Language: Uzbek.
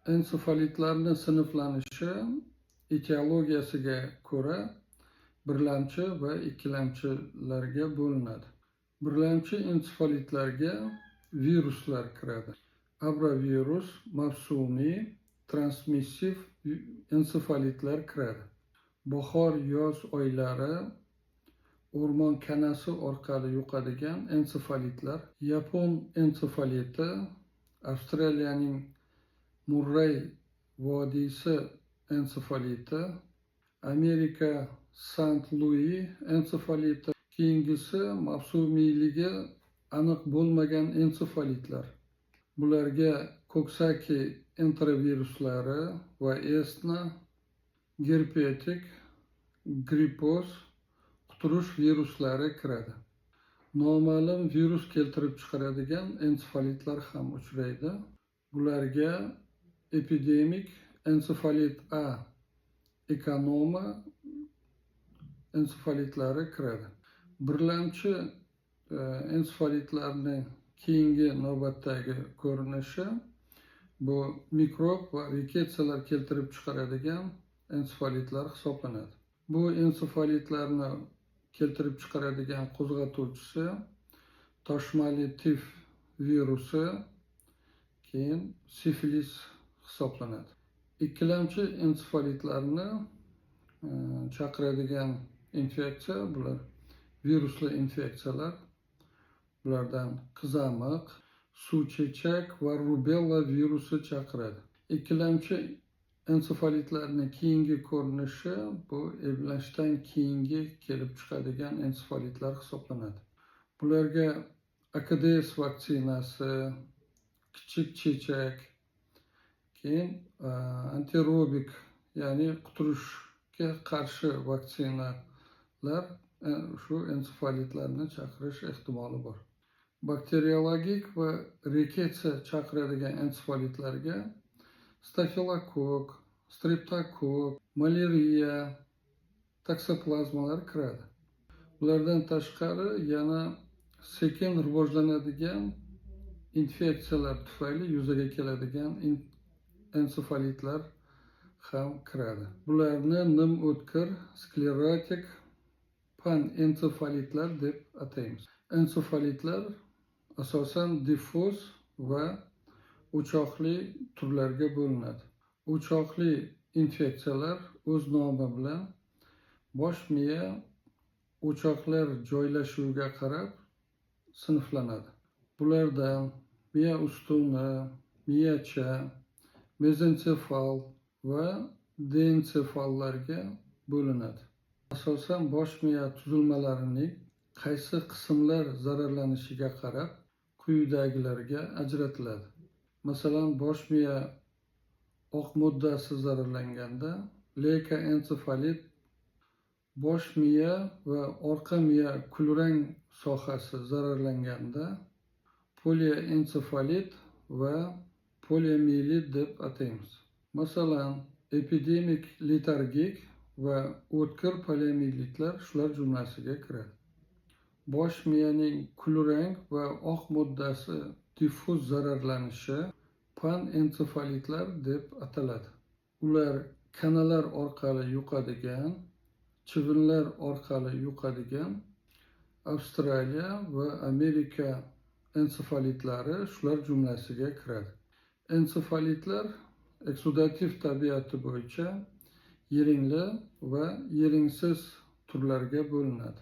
Ensefalitlarni sinflanishi etiologiyasiga ko'ra birlamchi va ikkilamchilarga bo'linadi. Birlamchi ensefalitlarga viruslar kiradi. Abrovirus, mavsumiy, transmissiv ensefalitlar kiradi. Bahor, yoz oylari o'rmon kanasi orqali yuqadigan ensefalitlar, yapon ensefaliti, Avstraliyaning Murray vodiysi ensefaliti, Amerika Sant-Lui ensefaliti, keyingisi mavsumiyligi aniq bo'lmagan ensefalitlar. Bularga Koksaki enteroviruslari va esna, gerpetik, grippoz, quturish viruslari kiradi. Noma'lum virus keltirib chiqaradigan ensefalitlar ham uchraydi. Bularga epidemik ensefalit A, ekonoma ensefalitlari kiradi. Birlamchi ensefalitlarning keyingi navbatdagi ko'rinishi bu mikrob va riketsiyalar keltirib chiqaradigan ensefalitlar hisoblanadi. Bu ensefalitlarni keltirib chiqaradigan qo'zg'atuvchisi toshmali tif virusi, keyin sifilis hisoblanadi. Ikkilamchi ensefalitlarni chaqiradigan infeksiya bular virusli infeksiyalar. Bulardan qizamiq, suvchechak va rubella virusi chaqiradi. Ikkilamchi ensefalitlarning keyingi ko'rinishi bu emlashdan keyingi kelib chiqadigan ensefalitlar hisoblanadi. Bularga AKDS vaksinasi, kichik chechak, keyin antirobik, ya'ni quturishga qarshi vaksinalar shu ensefalitlarni chaqirish ehtimoli bor. Bakteriologik va riketsiya chaqiradigan ensefalitlarga stafilokokk, streptokokk, malariya, taksoplazmalar kiradi. Bulardan tashqari yana sekin rivojlanadigan infeksiyalar tufayli yuzaga keladigan ensefalitlar ham kiradi. Bularni nim o'tkir sklerotik panensefalitlar deb ataymiz. Ensefalitlar asosan diffuz va o'choqli turlarga bo'linadi. O'choqli infeksiyalar o'z nomi bilan bosh miya o'choqlar joylashuviga qarab sinflanadi. Bulardan miya ustuni, miyacha, mezentsefal va dientsefallarga bo'linadi. Asosan bosh miya tuzilmalarining qaysi qismlar zararlanishiga qarab quyidagilarga ajratiladi. Masalan, bosh miya oq moddasi zararlanganda leykoensefalit, bosh miya va orqa miya kulrang sohasi zararlanganda poliensefalit va poliomiyelit deb ataymiz. Masalan, epidemik letargik va o'tkir poliomiyelitlar shular jumlasiga kiradi. Bosh miyaning kulrang va oq moddasi diffuz zararlanishi panensefalitlar deb ataladi. Ular kanalar orqali yuqadigan, chivinlar orqali yuqadigan Avstraliya va Amerika ensefalitlari shular jumlasiga kiradi. Ensefalitlar eksudativ tabiati bo'yicha yiringli va yiringsiz turlarga bo'linadi.